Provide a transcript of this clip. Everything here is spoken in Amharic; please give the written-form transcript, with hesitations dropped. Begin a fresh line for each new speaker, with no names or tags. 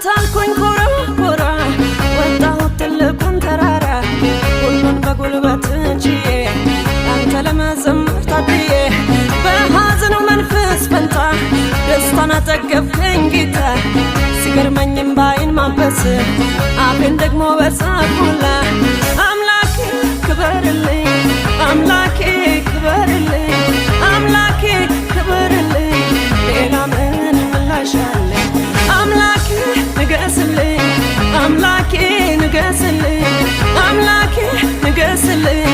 ባንተ አልኩኝ ኮራ ኮራ፣ ወጣሁት ትልቁን ተራራ፣ ሁሉን በጉልበት ችዬ አንተ ለመዘመር ታድዬ። በሐዘኑ መንፈስ ፈንታ ደስታን አጠገብከኝ ጌታ። ሲገርመኝም ባይን ማበስ አፌን ደግሞ በሳቅ ሞላ። አምላኬ ክበርልኝ፣ አምላኬ ክበርልኝ፣ አምላኬ ክበርልኝ፣ ሌላ ምን ምላሽ አለኝ? አምላኬ ንገስልኝ፣ አምላኬ ንገስልኝ፣ አምላኬ ንገስልኝ።